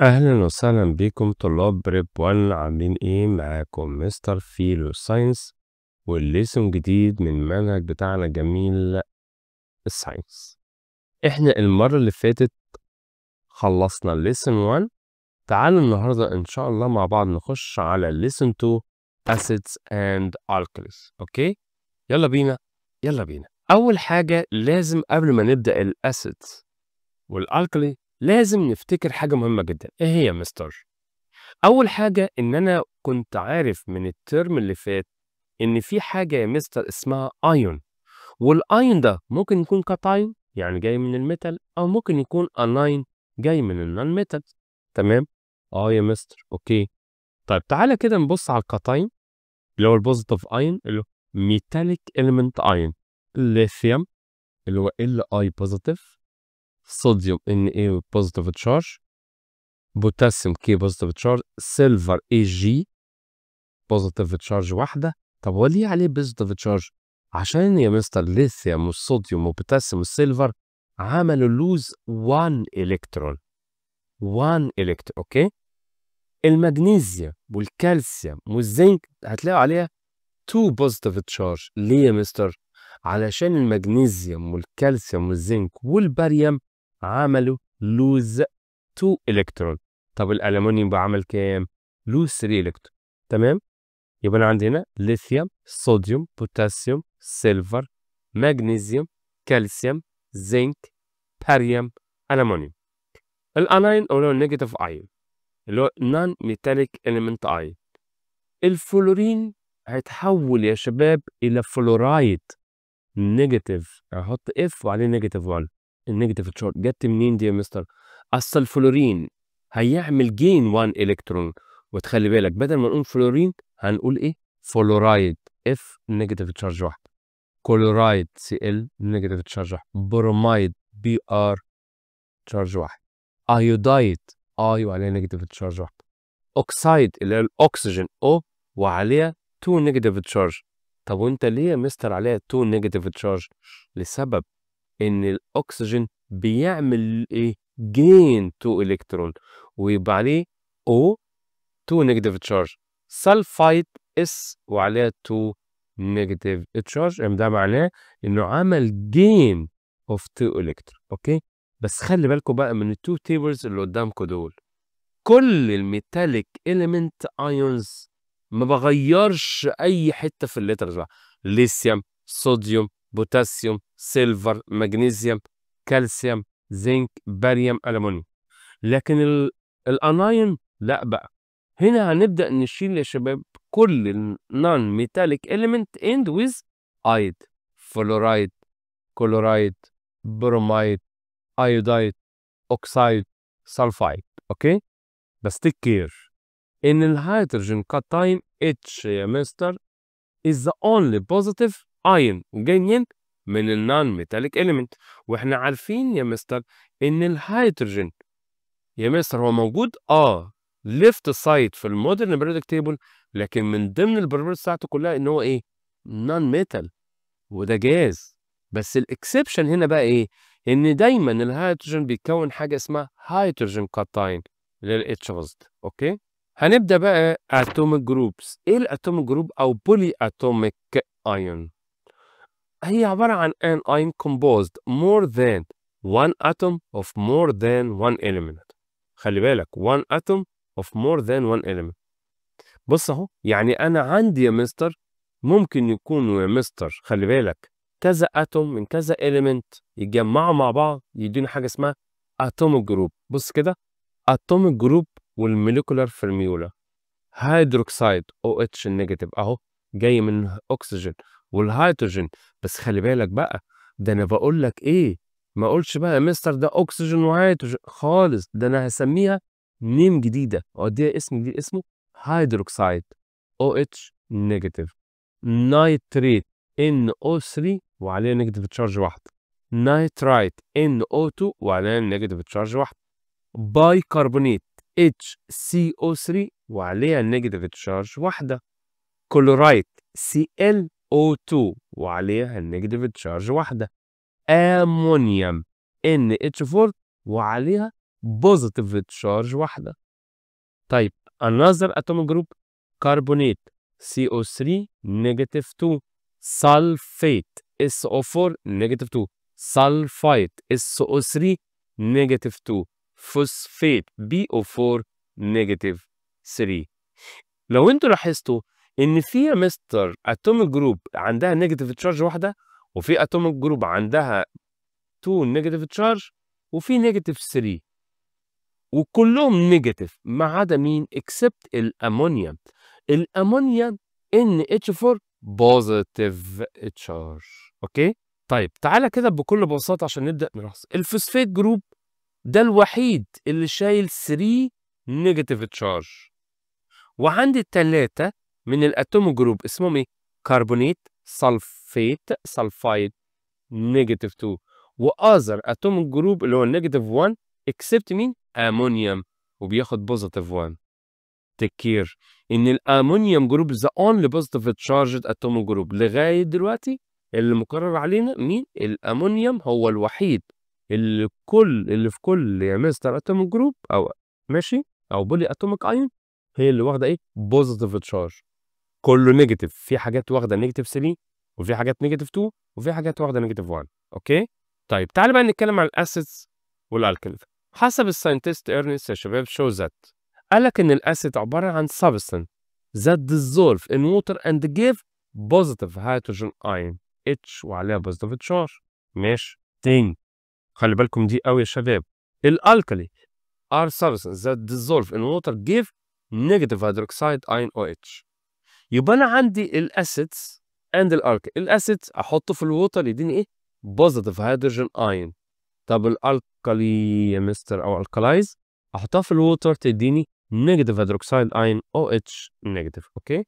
أهلا وسهلا بكم طلاب prep 1، عاملين إيه؟ معاكم مستر فيلو science وال lesson جديد من المنهج بتاعنا الجميل ال science. إحنا المرة اللي فاتت خلصنا lesson 1، تعالوا النهاردة إن شاء الله مع بعض نخش على lesson 2 acids and alkalis. okay؟ يلا بينا يلا بينا. أول حاجة لازم قبل ما نبدأ ال acids وال alkali لازم نفتكر حاجة مهمة جدا. إيه هي يا مستر؟ أول حاجة إن أنا كنت عارف من الترم اللي فات إن في حاجة يا مستر اسمها ion، وال ion ده ممكن يكون cation يعني جاي من ال metal، أو ممكن يكون anion جاي من ال non metal. تمام؟ آه يا مستر okay. طيب تعالى كده نبص على ال cation اللي هو ال positive ion اللي هو metallic element ion، lithium اللي هو Li positive، sodium Na positive charge، potassium K positive charge، silver Ag positive charge واحده. طب هو ليه عليه positive charge؟ عشان يا مستر lithium وال sodium وال potassium وال silver عملوا lose 1 الكترون، 1 electron. okay. المغنيسيوم والكالسيوم والزنك هتلاقوا عليها 2 positive charge. ليه يا مستر؟ علشان المغنيسيوم والكالسيوم والزنك والباريوم عملوا lose 2 الكترون. طب الالومنيوم بقى عمل كام؟ lose 3 الكترون. تمام؟ يبقى انا عندي هنا lithium، sodium، potassium، silver، magnesium، calcium، zinc، barium، aluminium. ال anion اللي هو ال negative ion اللي هو non metallic element ion. ال fluorine هيتحول يا شباب الى fluoride negative، احط F وعليه negative 1. ال negative charge جت منين دي يا مستر؟ اصل الفلورين هيعمل gain 1 الكترون، وتخلي بالك بدل ما نقول فلورين هنقول ايه؟ fluoride F negative charge واحده، chloride Cl negative charge واحده، bromide Br charge واحد، iodide I وعليها negative charge واحده، oxide اللي هي الاكسجين O وعليها 2 negative charge. طب وانت ليه يا مستر عليها 2 negative charge؟ لسبب ان الاكسجين بيعمل ايه؟ gain 2 الكترون ويبقى عليه O 2 negative charge. sulfide S وعليها 2 negative charge، يعني ده معناه انه عمل gain of 2 electron. okay، بس خلي بالكم بقى من ال two tables اللي قدامكم دول. كل ال metallic element ions ما بغيرش اي حته في ال letters بقى، lithium، sodium، potassium، silver، magnesium، calcium، zinc، barium، aluminium. لكن ال anion لا بقى، هنا هنبدا نشيل يا شباب كل ال non metallic element end with ide، fluoride، chloride، bromide، iodide، oxide، sulfide. okay، بس take care ان ال hydrogen cation H يا مستر is the only positive ion جاي منين؟ من ال non metallic element. واحنا عارفين يا مستر ان الهيدروجين يا مستر هو موجود left side في ال modern periodic table، لكن من ضمن ال properties بتاعته كلها ان هو ايه؟ non metal وده جاز. بس ال exception هنا بقى ايه؟ ان دايما الهيدروجين بيكون حاجه اسمها hydrogen cation اللي هي ال H positive. okay، هنبدا بقى atomic groups. ايه ال atomic group او polyatomic ion؟ هي عباره عن an ion composed more than one atom of more than one element. خلي بالك، one atom of more than one element. بص اهو، يعني انا عندي يا مستر ممكن يكونوا يا مستر خلي بالك كذا atom من كذا element يتجمعوا مع بعض يدوني حاجه اسمها atomic group. بص كده، atomic group وال molecular formula، hydroxide OH negative اهو جاي من اكسجين والهيدروجين. بس خلي بالك بقى، ده انا بقول لك ايه؟ ما اقولش بقى يا مستر ده اكسجين وهيدروجين خالص، ده انا هسميها name جديده واديها اسم جديد اسمه hydroxide OH negative، nitrate NO3 وعليها negative charge واحده، nitrite NO2 وعليها negative charge واحده، bicarbonate HCO3 وعليها negative charge واحده، chloride ClO2 وعليها negative charge واحده، ammonium NH4 وعليها positive charge واحدة. طيب another atomic group carbonate CO3 negative 2، sulfate SO4 negative 2، sulfite SO3 negative 2، phosphate PO4 negative 3. لو انتوا لاحظتوا ان في يا مستر atomic group عندها negative charge واحده، وفي atomic group عندها 2 negative charge، وفي negative 3، وكلهم negative ما عدا مين؟ except الامونيا. الامونيا NH4 positive charge. okay، طيب تعالى كده بكل بساطه عشان نبدا نلاحظ ال phosphate group ده الوحيد اللي شايل 3 negative charge، وعندي 3 من ال atomic group اسمهم ايه؟ carbonate، sulfate، sulfide negative 2، و other atomic group اللي هو negative 1 except مين؟ امونيوم، وبياخد positive 1. take care ان ال ammonium group the only positive charged atomic group لغايه دلوقتي اللي مقرر علينا مين؟ الامونيوم هو الوحيد اللي في كل يا مستر atomic group او ماشي او polyatomic ion هي اللي واخده ايه؟ positive charge. كله negative، في حاجات واخده negative 3 وفي حاجات negative 2 وفي حاجات واخده negative 1. okay، طيب تعالى بقى نتكلم عن ال acids وال alkali. حسب ال scientist ارنست يا شباب show that قال لك ان ال acid عباره عن substance that dissolve in water and give positive hydrogen ion H وعليها positive charge. ماشي، تاني خلي بالكم دي قوي يا شباب، ال alkali are substances that dissolve in water give negative hydroxide ion OH. يبقى انا عندي ال acids and ال alkali. ال acids احطه في ال water يديني ايه؟ positive hydrogen ion. طب ال alkali يا مستر او alkalis احطها في ال water تديني negative hydroxide ion OH negative. okay،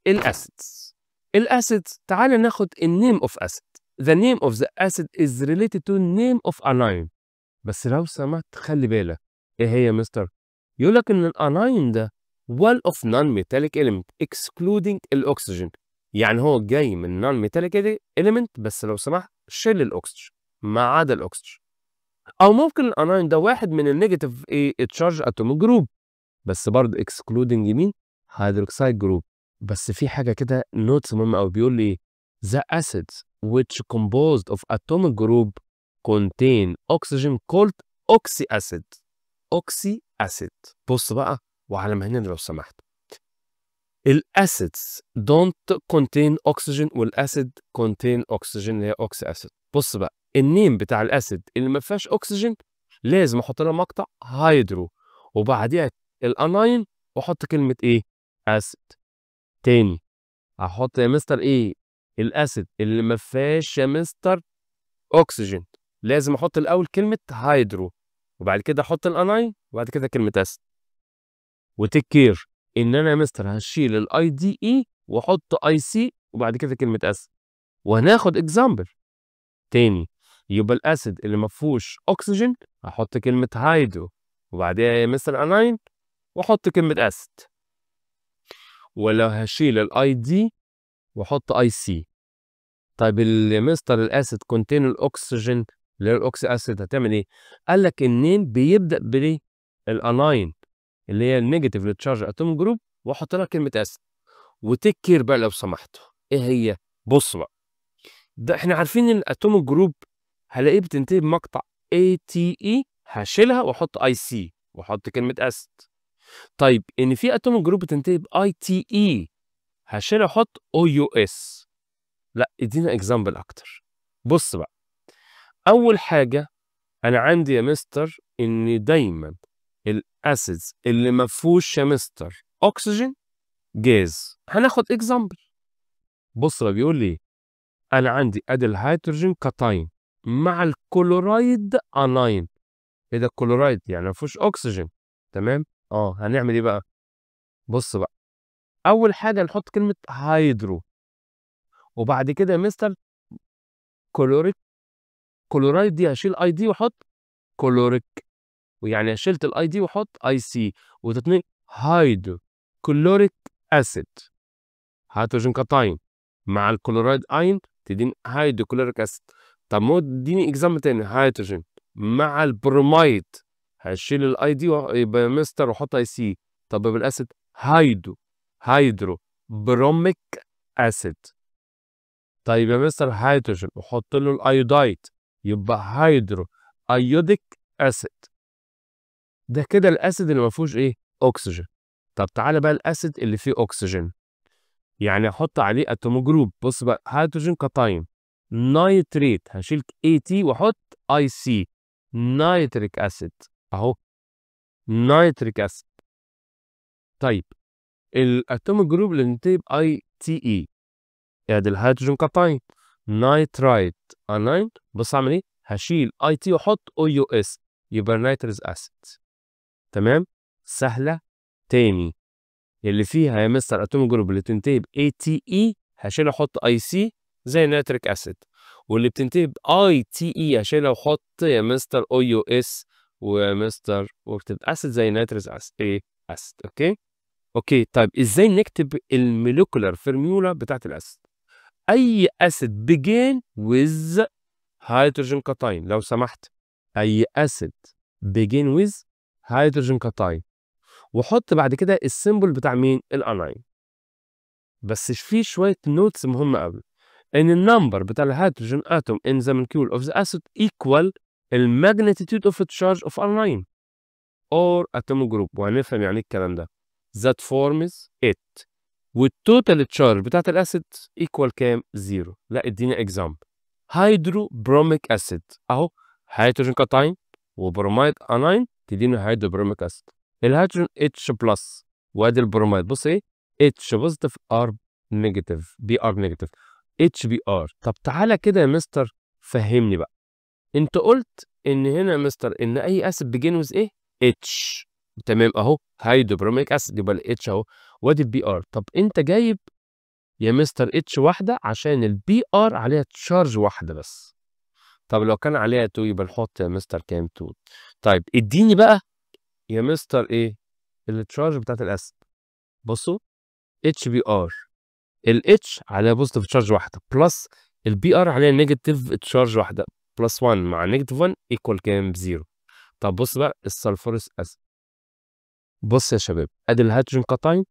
ال acids، ال acids تعالى ناخد ال name of acid. the name of the acid is related to name of anion. بس لو سمحت خلي بالك ايه هي يا مستر؟ يقول لك ان ال anion ده one of non-metallic element excluding الاكسجين، يعني هو جاي من non-metallic element بس لو سمحت شيل الاكسجين ما عدا الاكسجين. او ممكن ال anion ده واحد من ال negative ايه charge atomic group بس برضه excluding مين؟ hydroxide group. بس في حاجه كده notes مهمه قوي، بيقول لي the acids which composed of atomic group contain oxygen called oxy acid. oxy acid. بص بقى وعلى مهلنا لو سمحت، ال acids don't contain oxygen وال acid contain oxygen اللي هي oxy acid. بص بقى ال name بتاع ال acid اللي ما فيهاش اكسجين لازم احط لها مقطع hydro وبعديها ال anion واحط كلمه ايه؟ acid. تاني هحط يا مستر ايه؟ ال acid اللي ما فيهاش يا مستر اكسجين لازم احط الاول كلمه hydro وبعد كده احط ال anion وبعد كده كلمه acid. و take care ان انا يا مستر هشيل ال I D E واحط I C وبعد كده كلمه acid. وهناخد example تاني، يبقى ال acid اللي ما فيهوش اكسجين هحط كلمه hydro وبعديها يا مستر anion واحط كلمه acid، ولا هشيل ال I D واحط I C. طيب يا مستر ال acid contain الاكسجين اللي هي ال oxy acid هتعمل ايه؟ قال لك ال name بيبدا بايه؟ ال anion اللي هي ال negative charge atom group واحط لها كلمه acid. و take care بقى لو سمحتوا، ايه هي؟ بص بقى، ده احنا عارفين ان ال atomic group هلاقيه بتنتهي بمقطع A T E، هشيلها واحط I C واحط كلمه acid. طيب ان في atomic group بتنتهي ب I T E هشيلها واحط O U S. لا ادينا example اكتر. بص بقى، اول حاجه انا عندي يا مستر ان دايما ال acids اللي ما فيهوش يا مستر اكسجين جاز. هناخد example. بص بقى بيقول لي انا عندي ادي ال hydrogen cation مع ال chloride anion. ايه ده الكلورايد؟ يعني ما فيهوش اكسجين، تمام؟ هنعمل ايه بقى؟ بص بقى، اول حاجه نحط كلمه hydro وبعد كده يا مستر chloric، chloride دي هشيل I D واحط chloric، ويعني شلت ال I D واحط I C وتتنطق hydrochloric acid. hydrogen cation مع ال chloride ion تديني hydrochloric acid. طب ما اديني example تاني، هيدروجين مع البرومايد هشيل ال I D واحط chloric، هشيل ال I D يبقى مستر واحط I C. طب بال acid hydrobromic acid. طيب يا مستر هيدروجين وحط له ال iodide يبقى hydroiodic acid. ده كده ال acid اللي ما فيهوش ايه؟ اكسجين. طب تعالى بقى ال acid اللي فيه اكسجين، يعني احط عليه atomic group. بص بقى hydrogen cation nitrate، هشيل A T واحط I C، nitric acid اهو، nitric acid. طيب ال atomic group اللي بينتهي ب I T E، ادي ال hydrogen cation nitrite anion. بص اعمل ايه؟ هشيل I T واحط O U S يبقى nitrous acid. تمام؟ سهله. تاني اللي فيها يا مستر atomic group اللي تنتهي ب A T E هشيلها احط I C زي nitric acid، واللي بتنتهي ب I T E هشيلها واحط يا مستر O U S ومستر واكتب acid زي nitrous acid ايه acid. okay okay. طيب ازاي نكتب ال molecular formula بتاعت ال acid؟ اي acid begin with hydrogen cation، لو سمحت اي acid begin with hydrogen cation، وحط بعد كده ال symbol بتاع مين؟ ال anion. بس في شويه notes مهمه قوي، ان ال number بتاع ال hydrogen atom in the molecule of the acid equal ال magnitude of charge of anion or atomic group، وهنفهم يعني ايه الكلام ده. that forms it، وال total charge بتاعت ال acid equal كام؟ zero. لا اديني example. hydrobromic acid اهو، hydrogen cation و bromide anion تديني hydrobromic acid. ال hydrogen H plus وادي البرومايد، بص ايه؟ H positive R negative Br negative H Br. طب تعالى كده يا مستر فهمني بقى، انت قلت ان هنا يا مستر ان اي acid begin with ايه؟ H. تمام اهو hydrobromic acid يبقى ال H اهو وادي ال Br. طب انت جايب يا مستر H واحده عشان ال Br عليها charge واحده بس. طب لو كان عليها 2 يبقى نحط يا مستر كام؟ 2. طيب اديني بقى يا مستر ايه ال charge بتاعت ال acid. بصوا H Br، ال H عليها positive charge واحده plus ال Br عليها negative charge واحده، plus 1 مع negative 1 equal كام؟ 0. طب بص بقى ال sulfurous acid. بص يا شباب ادي ال hydrogen cation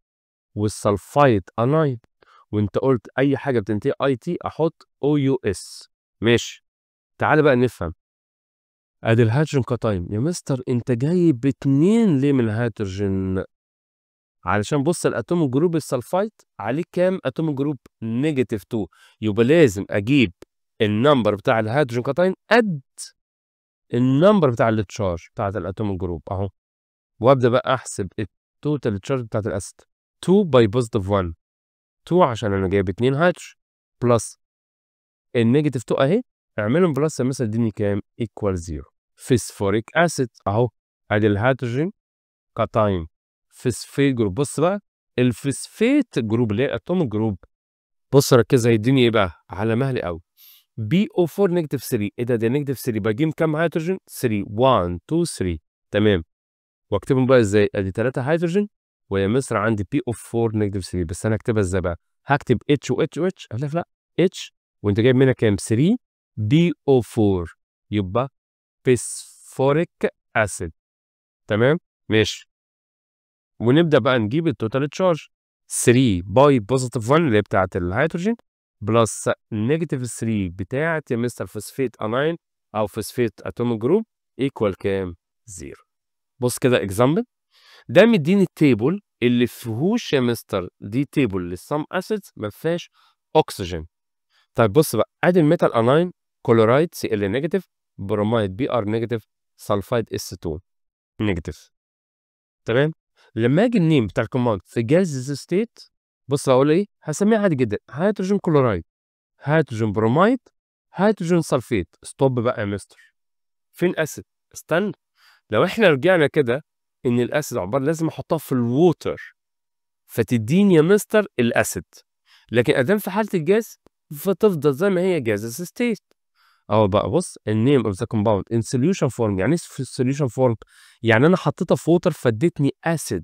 وال sulfite anion، وانت قلت اي حاجه بتنتهي I T احط O U S. ماشي تعالى بقى نفهم. ادي ال hydrogen cation يا مستر انت جايب اتنين ليه من الهيدروجين؟ علشان بص ال atomic group ال sulfite عليه كام atomic group؟ negative 2، يبقى لازم اجيب ال number بتاع ال hydrogen cation قد ال number بتاع ال charge بتاعت ال atomic group اهو، وابدا بقى احسب ال total charge بتاعت ال acid 2 by positive 1، 2 عشان انا جايب 2 hydrogen plus ال negative 2 اهي، اعملهم plus مثلا اديني كام؟ equal 0. phosphoric acid اهو، ادي ال hydrogen cation phosphate group. بص بقى ال phosphate group اللي هي atomic group، بص ركز هيديني ايه بقى؟ على مهلي قوي. PO 4 negative 3، ايه ده؟ ده negative 3، بجيب كام هيدروجين؟ 3، 1 2 3. تمام. واكتبهم بقى ازاي؟ ادي 3 هيدروجين ويا مستر عندي PO 4 negative 3، بس انا اكتبها ازاي بقى؟ هكتب H و H و H؟ لا لا H، وانت جايب منها كام؟ 3 PO 4، يبقى phosphoric acid. تمام ماشي. ونبدا بقى نجيب ال total charge 3 by positive 1 اللي هي بتاعت ال hydrogen plus negative 3 بتاعت يا مستر phosphate anion او phosphate atomic group equal كام؟ 0. بص كده example، ده مديني ال table اللي فيهوش يا مستر، دي table لل some acids ما فيهاش اكسجين. طيب بص بقى، ادي ال metal anion chloride Cl negative، bromide Br negative، sulfide S 2 negative. تمام. لما اجي ال name بتاع ال compound في gas state، بص هقول ايه؟ هسميها عادي جدا hydrogen chloride، hydrogen bromide، hydrogen sulfate. stop بقى يا مستر، فين acid؟ استنى، لو احنا رجعنا كده ان ال acid عباره لازم احطها في ال water فتديني يا مستر ال acid، لكن ادام في حاله الجاز فتفضل زي ما هي gas state. اهو بقى بص ال name of the compound in solution form. يعني ايه في solution form؟ يعني انا حطيتها في water فادتني acid.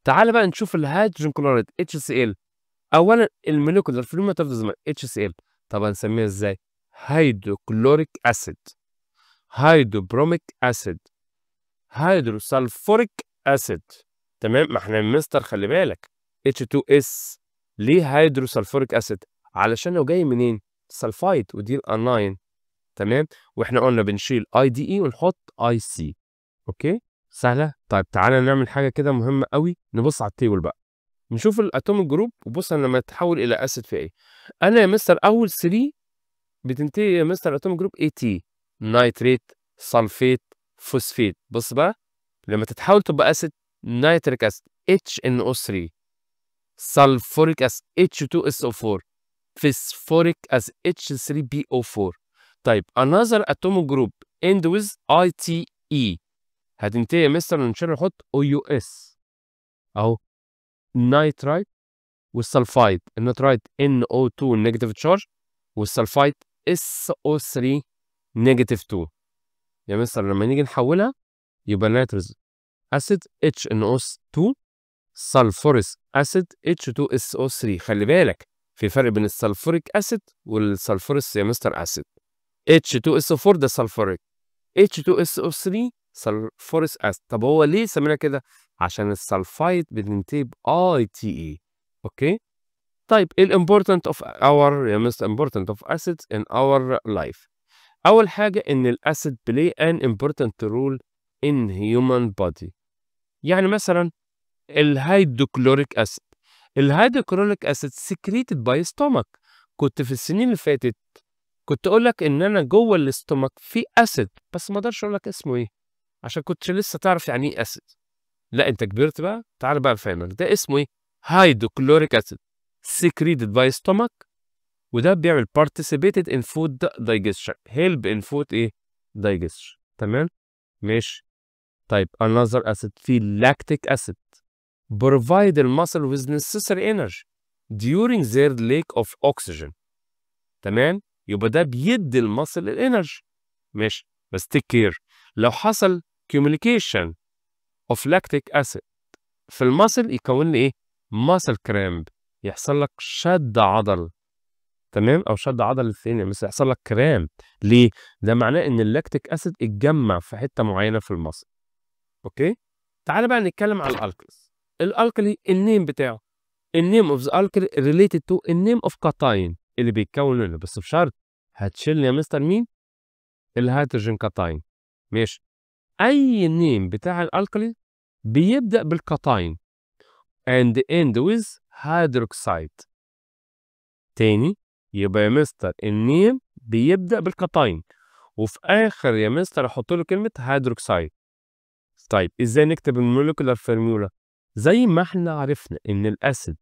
تعال بقى نشوف ال hydrogen chloride HCl. اولا ال molecular formula تفضل زي ما HCl. طب هنسميها ازاي؟ hydrochloric acid، hydrobromic acid، hydrosulfuric acid. تمام، ما احنا مستر خلي بالك H2S ليه hydrosulfuric acid؟ علشان لو جاي منين؟ sulfide، ودي ال anion. تمام، واحنا قلنا بنشيل IDE ونحط IC. okay، سهله. طيب تعالى نعمل حاجه كده مهمه قوي، نبص على ال table بقى، نشوف ال atomic group، وبص لما تتحول الى acid في ايه. انا يا مستر اول 3 بتنتهي يا مستر atomic group AT، nitrate، sulfate، phosphate. بص بقى لما تتحول تبقى acid، nitric acid HNO3، sulfuric acid H2SO4، phosphoric acid H3PO4. طيب another atomic group end with ITE، هتنتهي يا مستر نشيل نحط OUS اهو، nitrite وال sulfite، ال nitrite NO2 negative charge، وال sulfite SO3 negative 2. يا مستر لما نيجي نحولها يبقى nitrous acid HNO2، sulfurous acid H2SO3. خلي بالك في فرق بين ال sulfuric acid وال sulfurous يا مستر acid. H2SO4 ده sulfuric، H2SO3 sulfurous acid. طب هو ليه سمينا كده؟ عشان ال sulfite بتنتهي ب ITE. okay، طيب ال important of our يا مستر important of acids in our life. اول حاجه ان ال acid play an important role in human body. يعني مثلا ال hydrochloric acid، ال hydrochloric acid secreted by stomach. كنت في السنين اللي فاتت كنت اقول لك ان انا جوه ال stomach في acid، بس ما اقدرش اقول لك اسمه ايه عشان كنت لسه تعرف يعني ايه acid. لا انت كبرت بقى، تعال بقى افهمك ده اسمه ايه. hydrochloric acid secreted by stomach، وده بيعمل participated in food digestion، help in food ايه digestion. تمام ماشي. طيب another acid في lactic acid provide the muscle with necessary energy during their lack of oxygen. تمام، يبقى ده بيدي ال muscle ال energy. ماشي، بس take care لو حصل accumulation of lactic acid في ال muscle يكون لي ايه؟ muscle cramp، يحصل لك شد عضل. تمام، او شد عضل الثاني مثلا يحصل لك cramp. ليه؟ ده معناه ان ال lactic acid اتجمع في حته معينه في ال muscle. okay، تعال بقى نتكلم على ال alkalis. ال alkali ال name بتاعه، ال name of the alkali related to ال name of cation اللي بيتكون منه، بس بشرط هتشيل يا مستر مين؟ ال hydrogen cation. ماشي، اي name بتاع ال alkali بيبدا بال cation and end with hydroxide. تاني، يبقى يا مستر ال name بيبدا بال cation وفي اخر يا مستر احط له كلمه هيدروكسيد. طيب ازاي نكتب ال molecular formula؟ زي ما احنا عرفنا ان ال acid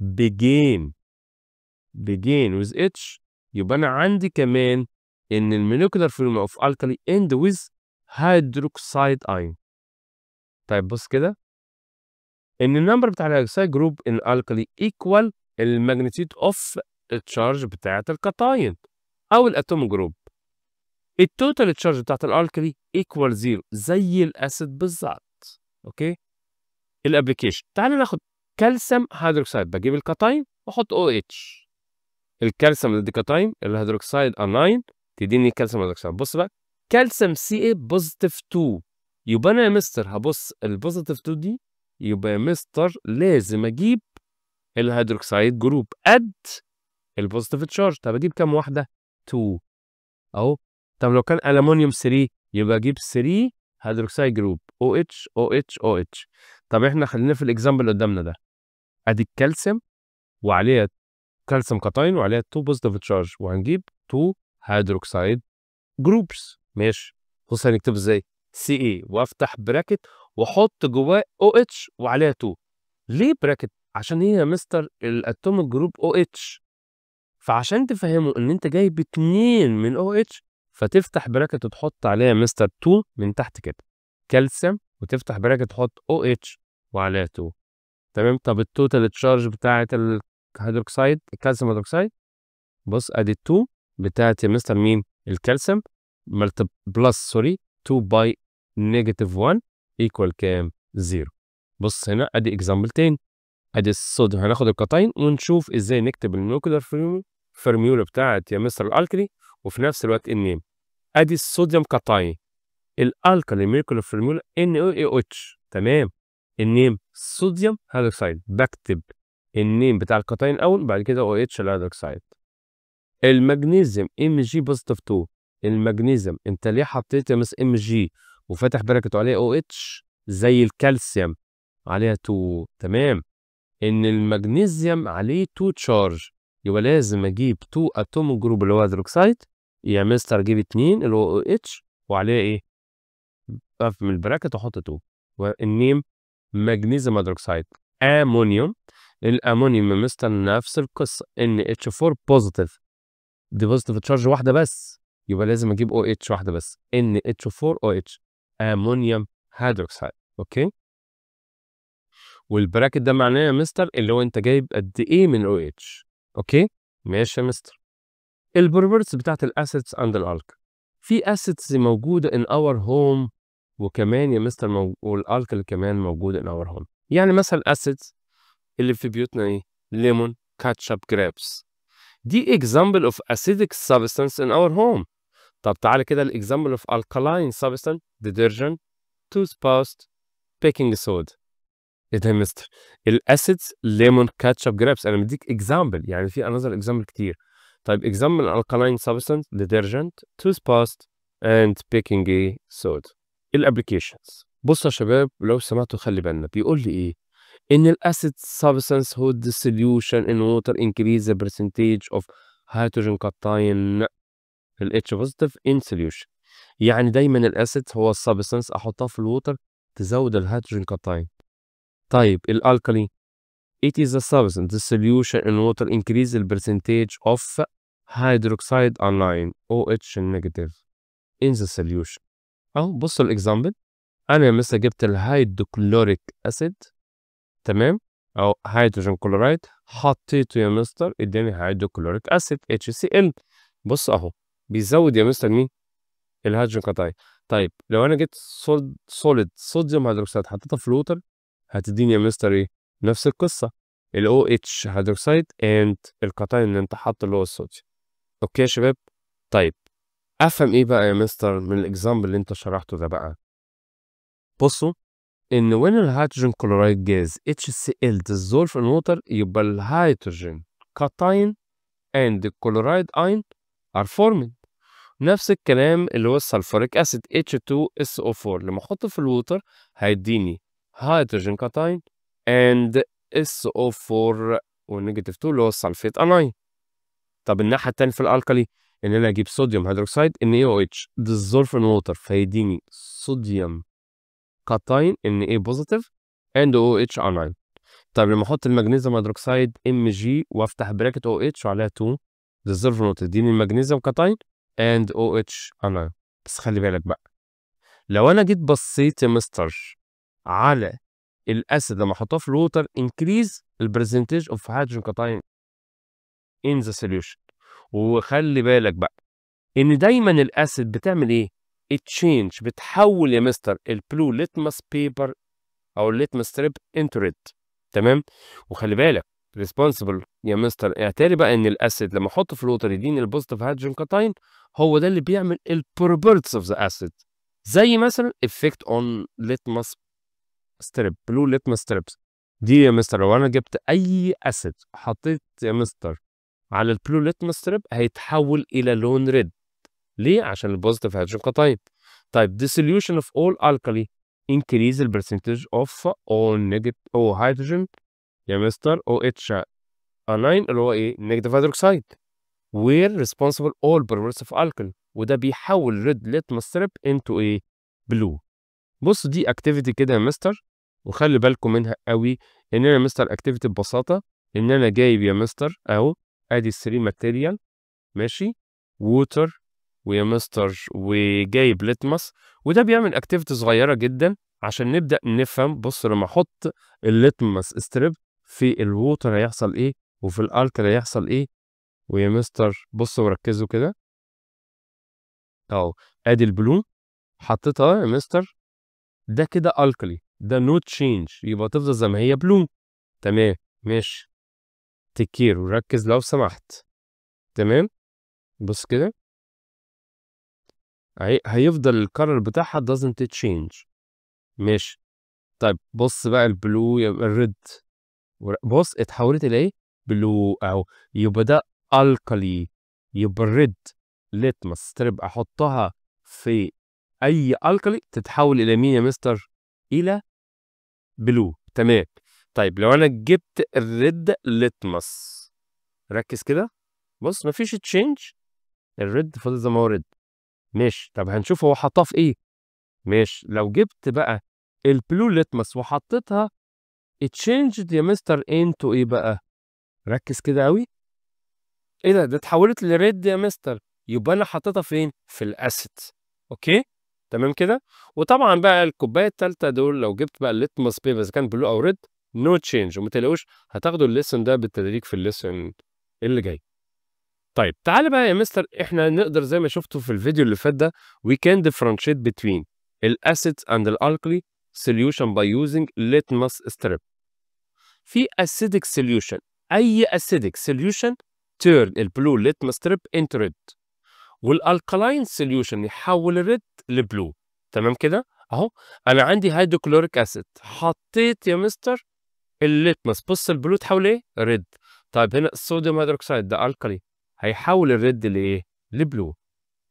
begin with H، يبقى انا عندي كمان ان ال molecular formula of alkali end with hydroxide ion. طيب بص كده ان ال number بتاع ال hydroxide group in alkali equal ال magnitude of ال charge بتاعت ال cation او ال atom group. ال total charge بتاعت ال alkali equal zero زي ال acid بالظبط. okay، ال application تعالى ناخد calcium hydroxide، بجيب ال cation واحط OH، الكالسيوم دي cation، ال hydroxide anion تديني calcium hydroxide. بص بقى calcium Ca positive 2، يبقى انا يا مستر هبص ال positive 2 دي، يبقى يا مستر لازم اجيب ال hydroxide group قد ال positive charge. طب اجيب كام واحده؟ 2 اهو. طب لو كان الومنيوم 3 يبقى اجيب 3 هيدروكسيد جروب OH OH OH. طب احنا خلينا في ال example اللي قدامنا ده، ادي الكالسيوم وعليها calcium cation وعليها 2 positive charge، وهنجيب 2 hydroxide groups. ماشي، بص هنكتبه ازاي؟ Ca وافتح bracket واحط جواه OH وعليها 2. ليه bracket؟ عشان هي يا مستر ال atomic group OH، فعشان تفهمه ان انت جايب 2 من OH فتفتح bracket وتحط عليها مستر 2 من تحت كده كالسيوم، وتفتح bracket تحط OH وعليها 2. تمام. طب ال total charge بتاعت ال hydroxide ال calcium hydroxide، بص ادي 2 بتاعت يا مستر مين؟ الكالسيوم plus sorry 2 by negative 1 equal كام؟ 0. بص هنا ادي example تاني، ادي الصوديوم، هناخد ال cation ونشوف ازاي نكتب ال molecular formula بتاعت يا مستر ال alkali وفي نفس الوقت ال name. ادي ال sodium cation ال alkali molecular formula NaOH. تمام. ال name sodium hydroxide، بكتب ال name بتاع ال cation الاول، بعد كده OH ال hydroxide. المغنيسيوم Mg positive 2. المغنيسيوم انت ليه حطيت يا مس Mg وفاتح bracket عليها OH زي الكالسيوم عليها 2؟ تمام. ان المغنيسيوم عليه 2 charge، يبقى لازم اجيب 2 atom group اللي هو هيدروكسيد يا مستر، اجيب 2 اللي هو OH وعليه ايه؟ اقفل من ال bracket واحط 2، وال name magnesium hydroxide. امونيوم، الامونيوم يا مستر نفس القصه، NH4 positive، دي positive charge واحدة بس، يبقى لازم اجيب OH واحدة بس، NH4OH ammonium hydroxide. okay، وال bracket ده معناه يا مستر اللي هو انت جايب قد ايه من OH. okay، ماشي يا مستر. ال properties بتاعت ال acids and ال alkali. في acids موجودة in our home، وكمان يا مستر وال alkali كمان موجودة in our home. يعني مثلا ال acids اللي في بيوتنا ايه؟ lemon، ketchup، grapes، دي example of acidic substance in our home. طب تعالى كده ال example of alkaline substance: detergent، toothpaste، baking soda. ايه ده يا مستر؟ ال acids lemon، ketchup، grapes، انا مديك example، يعني في another example كتير. طيب، example alkaline substance: detergent، toothpaste and baking soda. ال applications، بصوا يا شباب لو سمحتوا، خلي بالنا، بيقول لي ايه؟ ان ال acid substance whose dissolution in water increase the percentage of hydrogen cation ال H positive in solution. يعني دايما ال acid هو ال substance احطها في ال water تزود ال hydrogen cation. طيب، ال alkali it is a substance dissolution in water increase the percentage of hydroxide anion OH negative in the solution. اهو بصوا ال example، انا مثلا جبت ال hydrochloric acid، تمام، او hydrogen chloride، حطيته يا مستر اداني hydrochloric acid HCl. بص اهو بيزود يا مستر مين؟ ال hydrogen cation. طيب، لو انا جبت solid sodium hydroxide حطيتها في ال water هتديني يا مستر ايه؟ نفس القصه، ال OH hydroxide and ال cation اللي انت حاطه اللي هو الصوديوم. okay يا شباب؟ طيب، افهم ايه بقى يا مستر من ال example اللي انت شرحته ده بقى؟ بصوا، ان when ال hydrogen chloride gas HCl dissolve in water، يبقى ال hydrogen cation and chloride ion are formed. نفس الكلام اللي هو ال sulfuric acid H2SO4، لما احطه في ال water هيديني hydrogen cation and SO4 و negative 2 اللي هو ال sulfate anion. طب الناحية الثانية في ال alkali، ان انا اجيب sodium hydroxide NaOH dissolve in water فيديني sodium cation Na positive and OH anion. طيب، لما احط ال magnesium hydroxide Mg وافتح bracket OH وعليها 2 dissolve in water تديني ال magnesium cation and OH anion. بس خلي بالك بقى، لو انا جيت بصيت يا مستر على ال acid لما احطها في ال water increase ال percentage of hydrogen cation in the solution. وخلي بالك بقى ان دايما ال acid بتعمل ايه؟ change، بتحول يا مستر ال blue litmus paper او ال litmus strip into red. تمام، وخلي بالك responsible يا مستر، اعتبر بقى ان ال acid لما احطه في ال water يديني ال positive hydrogen cation، هو ده اللي بيعمل ال properties of the acid، زي مثلا effect on litmus strip، blue litmus strips. دي يا مستر لو انا جبت اي acid حطيت يا مستر على ال blue litmus strip هيتحول الى لون red. ليه؟ عشان ال positive hydrogen cation. طيب، dissolution of all alkali increase the percentage of O negative O hydrogen يا مستر OH anion اللي هو ايه؟ negative hydroxide were responsible all properties of alkali، وده بيحول red litmus strip into ايه؟ blue. بص، دي activity كده يا مستر وخلي بالكم منها قوي. ان انا يا مستر activity ببساطة ان انا جايب يا مستر اهو ادي 3 material، ماشي، water ويا مستر وجايب litmus، وده بيعمل activity صغيرة جدا عشان نبدا نفهم. بص، لما احط ال litmus strip في ال water هيحصل ايه، وفي ال alkali هيحصل ايه. ويا مستر بصوا وركزوا كده اهو، ادي ال blue حطيتها يا مستر، ده كده alkali، ده no change، يبقى تفضل زي ما هي blue. تمام، ماشي، take care وركز لو سمحت. تمام، بص كده، هيفضل ال color بتاعها doesn't change. ماشي. طيب بص بقى ال blue يبقى ال red، بص اتحولت الى ايه؟ blue اهو. يبقى ده alkali. يبقى ال red litmus strip احطها في اي alkali تتحول الى مين يا مستر؟ الى blue. تمام. طيب لو انا جبت ال red litmus، ركز كده، بص مفيش change، ال red فضل زي ما هو red. ماشي. طب هنشوف هو حطها في ايه. ماشي. لو جبت بقى ال blue litmus وحطيتها changed يا مستر into ايه بقى؟ ركز كده قوي. ايه ده؟ ده اتحولت ل red يا مستر. يبقى انا حطيتها فين؟ في ال acid. okay تمام كده. وطبعا بقى الكوباية الثالثة دول لو جبت بقى ال litmus paper اذا كان blue او red no change. وما تقلقوش هتاخدوا ال lesson ده بالتدريج في ال lesson اللي جاي. طيب تعالى بقى يا مستر، احنا نقدر زي ما شفتوا في الفيديو اللي فات ده we can differentiate between ال acids and ال alkali solution by using litmus strip. في acidic solution، اي acidic solution turn ال blue litmus strip into red، وال alkaline solution يحول ال red ل blue. تمام كده اهو. انا عندي hydrochloric acid، حطيت يا مستر ال litmus، بص ال blue تحول ايه؟ red. طيب هنا ال sodium hydroxide ده alkali، هيحول ال red لايه؟ ل blue.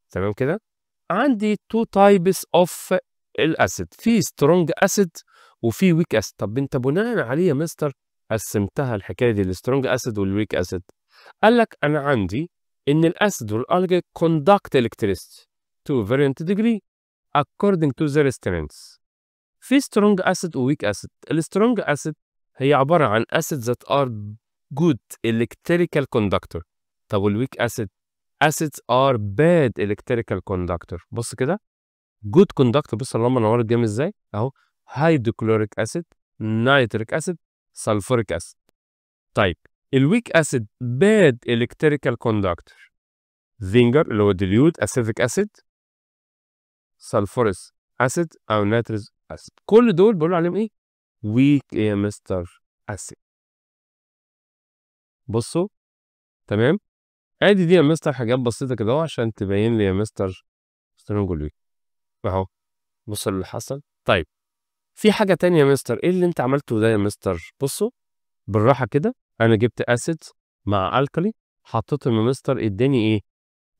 تمام كده. عندي two types of ال acid، في strong acid وفي weak acid. طب انت بناء عليه يا مستر قسمتها الحكاية دي ال strong acid وال weak acid. قال لك انا عندي ان ال acid وال alkali conduct electricity to varying degree according to their strengths. في strong acid و weak acid. ال strong acid هي عبارة عن acids that are good electrical conductor. طب وال weak acid؟ acids are bad electrical conductor. بص كده good conductor، بص اللمبة نورت جامد ازاي اهو، hydrochloric acid، nitric acid، sulfuric acid. طيب ال weak acid bad electrical conductor، vinegar اللي هو dilute acetic acid، sulfurous acid او nitrous acid، كل دول بقول عليهم ايه؟ weak يا مستر acid. بصوا تمام. ادي دي يا مستر حاجات بسيطة كده اهو عشان تبين لي يا مستر strong وال weak اهو. بص اللي حصل. طيب في حاجة تانية يا مستر، ايه اللي انت عملته ده يا مستر؟ بصوا بالراحة كده، انا جبت acid مع alkali حطيتهم يا مستر، اداني ايه؟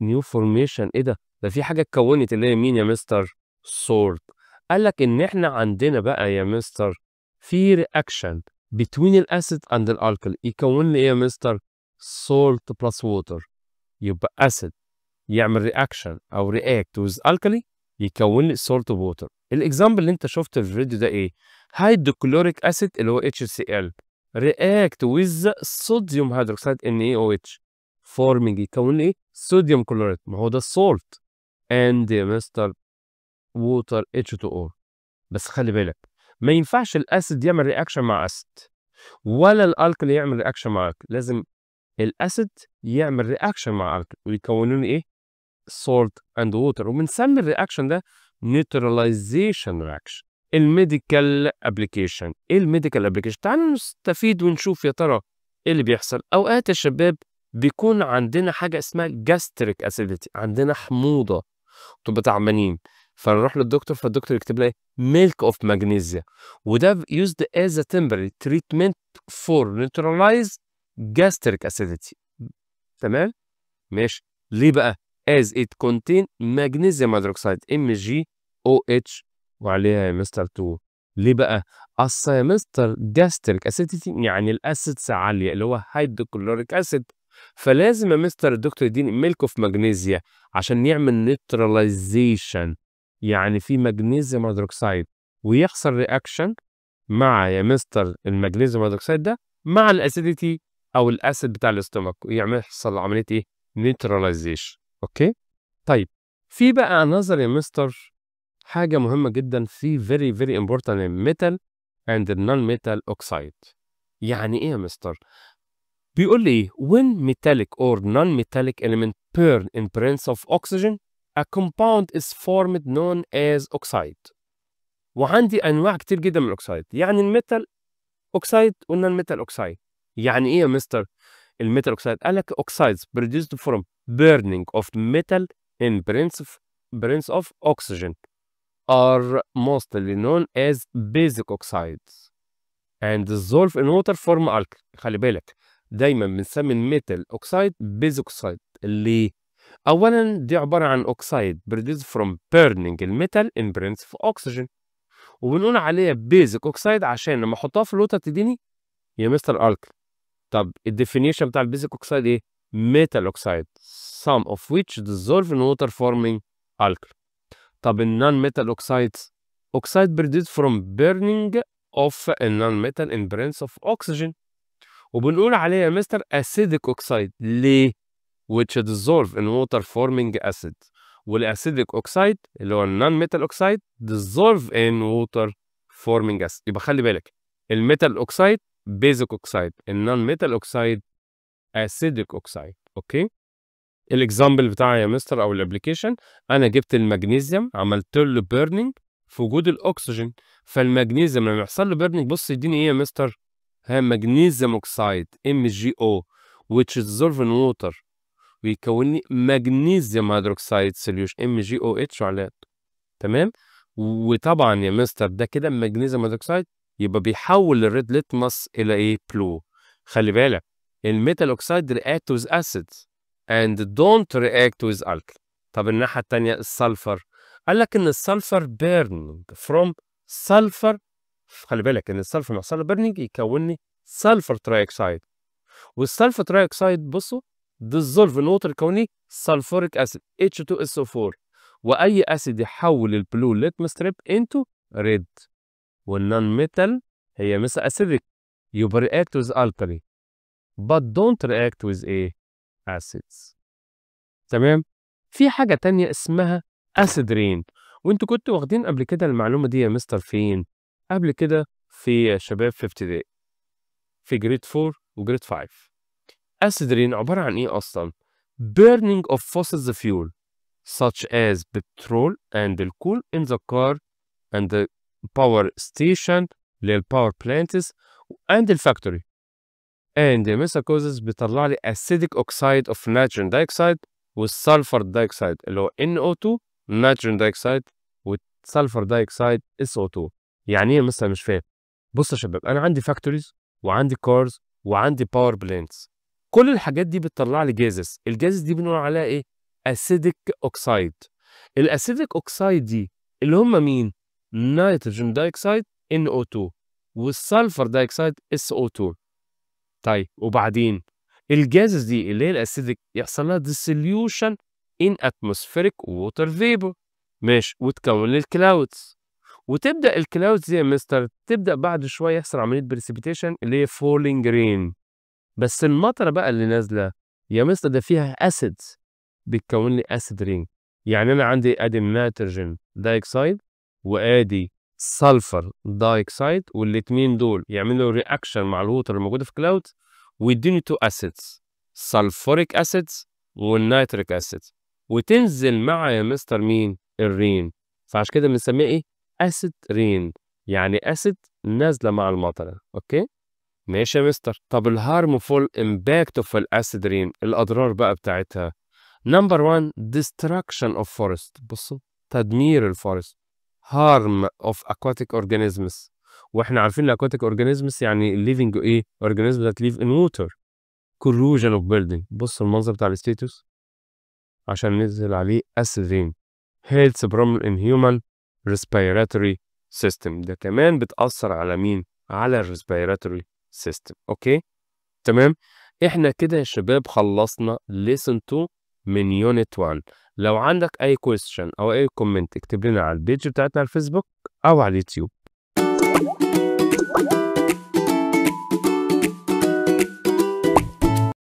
new formation. ايه ده؟ ده في حاجة اتكونت اللي هي مين يا مستر؟ salt. قال لك ان احنا عندنا بقى يا مستر في reaction between ال acid and ال alkali يكون لي ايه يا مستر؟ salt plus water. يبقى acid يعمل reaction او react with alkali يكون لي salt water. ال example اللي انت شفته في الفيديو ده ايه؟ hydrochloric acid اللي هو HCl react with sodium hydroxide NaOH forming يكون لي ايه؟ sodium chloride، ما هو ده ال salt، and يا مستر water H2O. بس خلي بالك ما ينفعش ال acid يعمل reaction مع acid ولا ال alkali يعمل reaction مع alkali، لازم ال acid يعمل reaction مع alkali ويكونوا لي ايه؟ salt and water. وبنسمي ال reaction ده neutralization reaction. ال medical application، ايه ال medical application؟ تعالوا نستفيد ونشوف يا ترى ايه اللي بيحصل. اوقات يا شباب بيكون عندنا حاجة اسمها gastric acidity، عندنا حموضه، تبقى تعبانين، فنروح للدكتور فالدكتور يكتب لنا ايه؟ milk of magnesia، وده used as a temporary treatment for neutralize gastric acidity. تمام ماشي. ليه بقى؟ as it contain magnesium hydroxide MgOH وعليها يا مستر 2. ليه بقى؟ اصل يا مستر gastric acidity يعني ال acids عالية اللي هو hydrochloric acid، فلازم يا مستر الدكتور يديني milk of magnesia عشان يعمل neutralization، يعني في magnesium hydroxide ويحصل reaction مع يا مستر ال magnesium hydroxide ده مع ال acidity او ال acid بتاع ال stomach ويعمل يحصل عملية ايه؟ neutralization. okay؟ طيب في بقى another يا مستر حاجة مهمة جدا في very very important metal and non metal oxide. يعني ايه يا مستر؟ بيقول لي ايه؟ when metallic or non-metallic element burn in presence of oxygen a compound is formed known as oxide. وعندي انواع كتير جدا من ال oxide، يعني ال metal oxide وال non metal oxide. يعني ايه يا مستر ال metal oxide؟ قال لك oxides produced from burning of metal in presence presence of oxygen are mostly known as basic oxides and dissolve in water form alkali. خلي بالك، دايما بنسمي ال metal oxide basic oxide. ليه؟ اولا دي عباره عن oxide produced from burning ال metal in presence of oxygen، وبنقول عليها basic oxide عشان لما احطها في ال water تديني يا مستر alkali. طب ال definition بتاع ال basic oxide ايه؟ metal oxide some of which dissolve in water forming alkali. طب ال non metal oxides، oxide produced from burning of a non-metal in presence of oxygen، وبنقول عليها يا مستر acidic oxide. ليه؟ which dissolve in water forming acid. وال acidic oxide اللي هو ال non metal oxide dissolve in water forming acid. يبقى خلي بالك، ال metal oxide basic oxide، ال non metal oxide acidic oxide، okay؟ ال example بتاعي يا مستر او ال application، انا جبت المغنيسيوم عملت له burning في وجود الاكسجين، فالمغنيسيوم لما يحصل له burning بص يديني ايه يا مستر؟ ها، magnesium oxide MgO which dissolve in water ويكون لي magnesium hydroxide solution MgOH وعليها، تمام؟ وطبعا يا مستر ده كده magnesium hydroxide يبقى بيحول ال red litmus الى ايه؟ blue. خلي بالك، ال metal oxide react with acids and don't react with alkali. طب الناحية التانية ال sulfur، قال لك ان ال sulfur burning from sulfur، خلي بالك ان ال sulfur لما يحصل له burning يكون لي sulfur trioxide، وال sulfur trioxide بصوا dissolve in water يكون لي sulfuric acid H2SO4، واي acid يحول ال blue litmus strip into red. وال non metal هي مثلا acidic يبقى react with alkali but don't react with ايه؟ acids، تمام؟ في حاجة تانية اسمها acid rain، وانتوا كنتوا واخدين قبل كده المعلومة دي يا مستر فين؟ قبل كده في يا شباب في ابتدائي في grade 4 و grade 5. acid rain عبارة عن ايه اصلا؟ burning of fossil fuel such as petrol and the coal in the car and the power station اللي هي ال power plants and the factory and the mesa causes بيطلع لي acidic oxide of nitrogen dioxide وال sulfur dioxide اللي هو NO2 nitrogen dioxide وال sulfur dioxide SO2. يعني ايه مثلا؟ مش فاهم. بص يا شباب، انا عندي factories وعندي cars وعندي power plants، كل الحاجات دي بتطلع لي gases. ال gases دي بنقول عليها ايه؟ acidic oxide. ال acidic oxide دي اللي هم مين؟ nitrogen dioxide NO2 وال sulfur dioxide SO2. طيب وبعدين ال gases دي اللي هي ال acidic يحصل لها dissolution in atmospheric water vapor، ماشي، وتكون ال clouds، وتبدا ال clouds دي يا مستر تبدا بعد شويه يحصل عمليه precipitation اللي هي falling rain. بس المطره بقى اللي نازله يا مستر ده فيها acids، بتكون لي acid rain. يعني انا عندي ادي ال nitrogen dioxide وادي sulfur dioxide، والاثنين دول يعملوا reaction مع ال water الموجوده في cloud ويديني two acids، sulfuric acids وال nitric acids، وتنزل مع يا مستر مين؟ ال rain. فعشان كده بنسميها ايه؟ acid rain، يعني acid نازله مع المطره، okay؟ ماشي يا مستر. طب ال harmful impact of ال acid rain، الاضرار بقى بتاعتها. number 1، destruction of forest، بصوا تدمير ال forest، harm of aquatic organisms، واحنا عارفين ال aquatic organisms يعني living ايه؟ organisms that live in water. corrosion of building، بص المنظر بتاع ال statues عشان نزل عليه acid rain. health problem in human respiratory system، ده كمان بتأثر على مين؟ على ال respiratory system، okay؟ تمام؟ احنا كده يا شباب خلصنا lesson 2 من unit 1. لو عندك اي question او اي comment اكتب لنا على ال page بتاعتنا على الفيسبوك او على اليوتيوب.